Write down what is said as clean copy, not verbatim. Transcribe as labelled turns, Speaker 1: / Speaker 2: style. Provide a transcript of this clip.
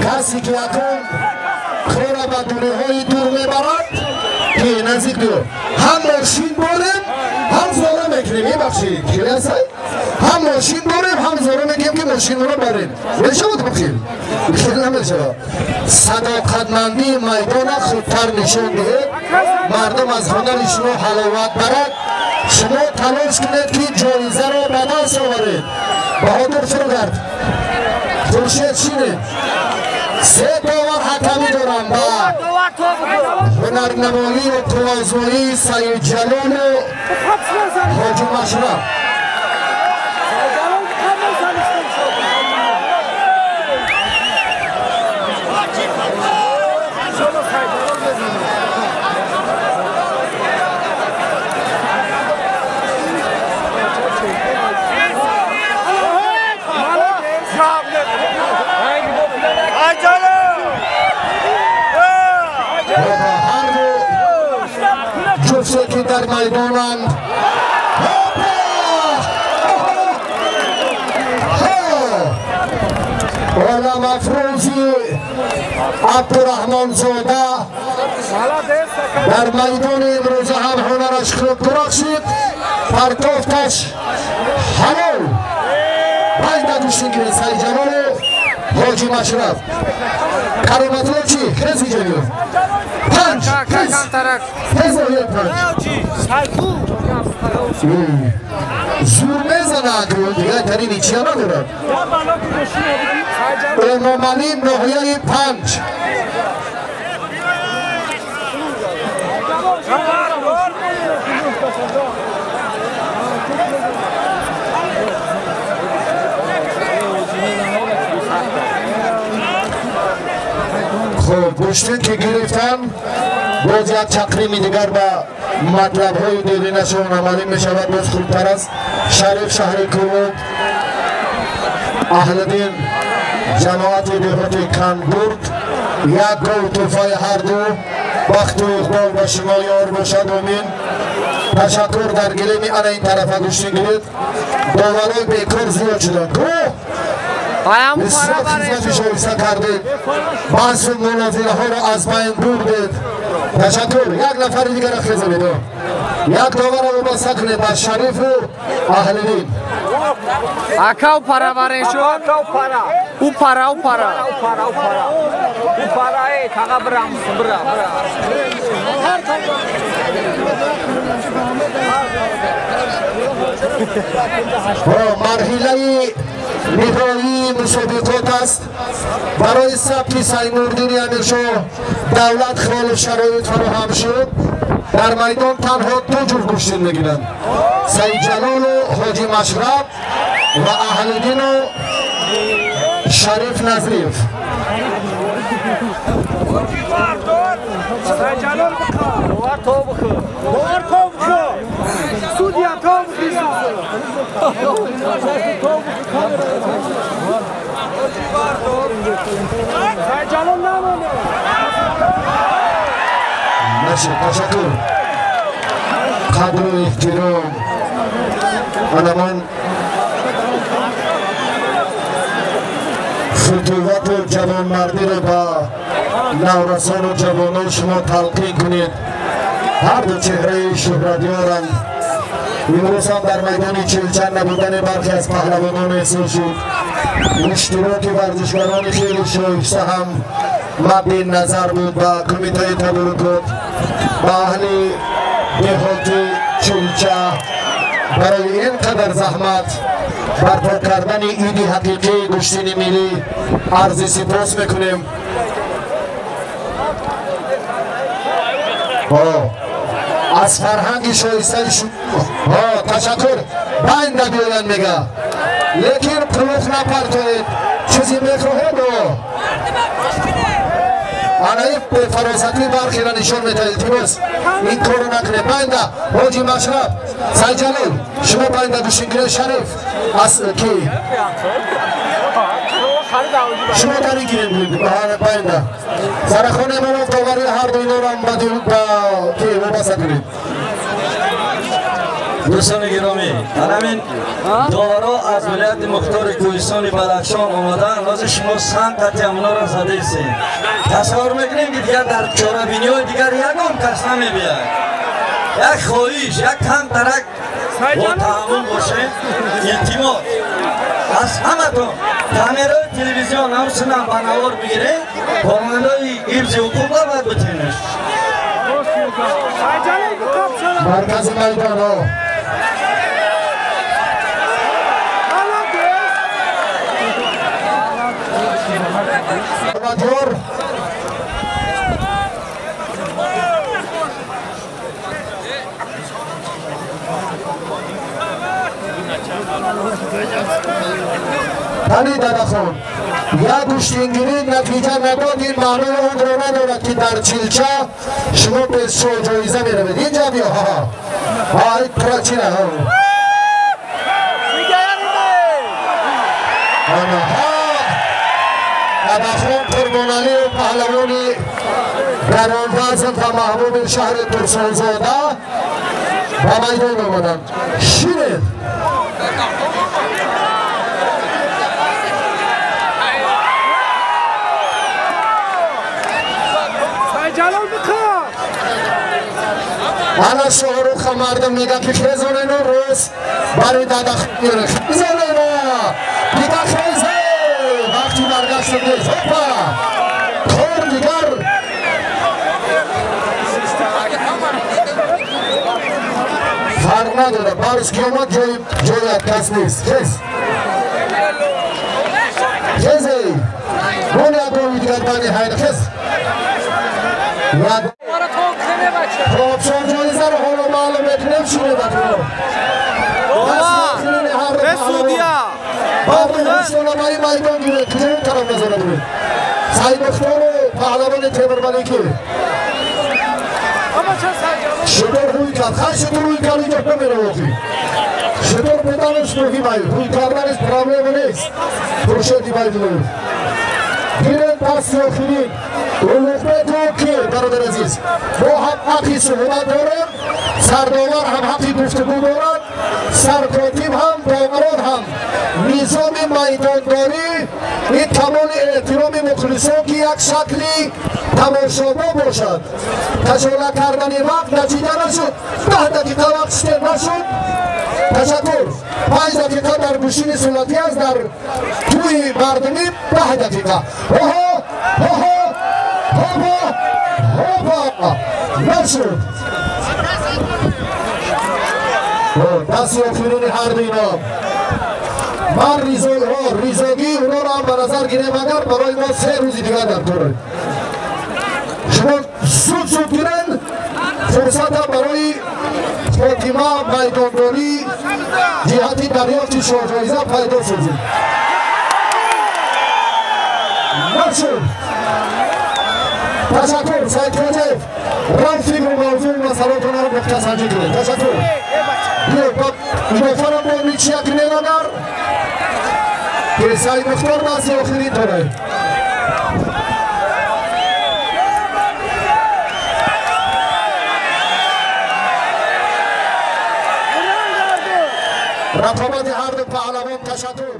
Speaker 1: Касе ки акун кора ба дурҳои дур мебарад, ки наздик дур. Ҳам мошин дорем, ҳам зора мекунем. Мебахшед, хеле ҳам мошин дорем, ҳам зора мекунем, ки мошинро барем. Мешавад бухил? Хеле намешавад. Садоқатмандии майдона хубтар нишон диҳед. Мардум аз ҳунари шумо ҳаловат барад. Шумо талош кунед, ки ҷоизаро ба даст оваред. Баҳодур фуругард. Хуршед шинед. Се довар ҳакамӣ дорам ба ҳунарнамоию қувваозмоии Саидҷалолу Ҳоҷи Машраб. Ҷуфте ки дар майдонанд. Оламафрӯзи Абдураҳмонзода дар майдони имрӯза ҳам ҳунараш хуб дурахшид. Партофташ ҳалол. Байда гӯштингиред Саидҷалолу Ҳоҷи Машраф. Кароматулло чӣ? Хез иҷоё. Панҷ, хез. Хез оё панҷ. Зур мезанад, дигар тарин ичия надорад. Эмомалӣ ноҳияи панҷ. Хуб, гӯштин ки гирифтам, боз як чақрими дигар ба матлабҳои деринашон амалӣ мешавад, боз хубтар аст. Шариф шаҳри Кӯлоб, Аҳлиддин ҷамоати деҳоти Кангурд. Як гол тӯҳфаи ҳарду. Бахту иқбол ба шумо ёр бошад, омин. Ташаккур. Дар гилеми ана ин тарафа гӯштин гиред. Доварои бекор зиёд шуданд. Бисёр хизмати шоиста кардед. Баҳсу мунозираҳоро аз байн бурдед. Ташаккур. Як нафари дигара хезонед. Як доварро вобаста кунед ба Шарифу Аҳлиддин.
Speaker 2: Ака у пара вареншо? У пара, у пара.
Speaker 3: У пара, эй, таға бирам, бира, бира.
Speaker 1: Марҳилаи ниҳоии мусобиқот аст. Барои сабти Сайнурдини Амиршоҳ давлат холиф шароит фароҳам шуд. Дар майдон танҳо ду ҷуфт гӯштин мегиранд: Саидҷалолу Ҳоҷи Машраб ва Аҳлиддину Шариф Назриев. Ташаккур. Қадру эҳтиром анамон футувату ҷавонмардиро ба наврасону ҷавонон шумо талқин кунед. Ҳарду чеҳраи шӯҳратёранд. Имрӯз ҳам дар майдони Чилчан набудани бархе аз паҳлавонон эҳсос шуд. Иштироки варзишгарони хеле шоиста ҳам мадди назар буд. Ба кумитаи тадорукот, ба аҳли деҳоти Чилча барои ин қадар заҳмат барпо кардани иди ҳақиқии гӯштини миллӣ арзи сипос мекунем. Аз фарҳанги шоистаи ташаккур. Байнда биёянд мега, лекин қулуқ напартоед. Чизе мехоҳед? Анаи бефаросатӣ бархеро нишон медиҳад. Илтимос, ин корро накунед. Байнда Ҳоҷи Машраб, Сайҷалол, шумо байнда гӯштин гиред. Шариф аз ки шумо дар ин гиред байнда. Сарахон Эмонов довари ҳарду инорам ба ки вобаста кунед.
Speaker 4: Дӯстони гиромӣ, ҳамин доваро аз вилояти мухтори Кӯҳистони Бадахшон омадаанд. Ҳозир шумо санг қатъи ҳамонҳоро задаистед. Тасаввур мекунем, ки дигар дар чорабиниҳои дигар ягон кас намебиёяд. Як хоҳиш, як кам тарак бо таҳаммул бошед. Илтимос аз ҳаматон, камераи телевизион ҳамсунам ба навор бигиред, кормандои ҳифзи ҳуқуқ набояд битенеш.
Speaker 1: Маркази майдонҳо Мотор Тани Дадахон, як гӯштингирӣ натиҷа надод, ин маънои онро надорад, ки дар чилча шумо без ҷоиза меравед. Инҷа биё, ҳа прачина. Дадахон Қурбоналиев, паҳлавони гаронвазн ва маҳбуби шаҳри Турсунзода ба майдон омаданд. Шинед. Ана Шоҳруха мардум мега, ки хезонену рӯз барои Дадахон хезонена дига хезе, вақти баргашт нест. Ҳопа, кор дигар фарқ надорад, барз ки омад, ҷои кас нест. Хез, хезе, бон ягони дигар бани ҳайда хез. Хобшон ҷоизаро ҳоло маълум мекунем. Шунедатон баъди майдон гиред, куҷои тараф назора доред? Саидмухтору паҳлавони Темурмаликӣ шутур рӯй кард. Хай, шутур рӯй кард, инҷо намеравоқӣ. Шутур буданаш муҳим ай, рӯй карданаш проблема нест. Хуршед Ибайдуллоев гиред дасти охирин. Улуғбеку ки, бародар азиз, мо ҳам ҳаққи суҳбат дорем, сардовар ҳам ҳаққи гуфтугӯ дорад, саркотиб ҳам, доварон ҳам. Низоми майдондорӣ ин камоли эҳтироми мухлисон, ки як шакли тамошобо бошад. Кашола кардани вақт натиҷа нашуд, 10 дақиқа вақт штер нашуд. Ташаккур. 5 дақиқа дар гӯшини суннатӣ аст, дар тӯи мардумӣ 10 дақиқа. Оҳо, оҳо, ҳопа, ҳопа, нашуд. Дасти охирини ҳарду ино. Ман ризогии онҳоро ҳам ба назар гирем, агар барои мо 3 рӯзи дигар дар кор. Шумо зуд зуд гирен, фурсатам барои хотима майдондорӣ ҷиҳати дарёфти шоҳҷоиза пайдо созед. Нашуд. Ташаккур, Саид Хоҷаев. Рафт фикру мавзӯи масъалаотонро мухтасарҷӣ кунед. Ташаккур. Илофаро бо ничья кунед, агар ки Саидмухтор дасти охирин дорад. Рақобати ҳарду паҳлавон. Ташаккур.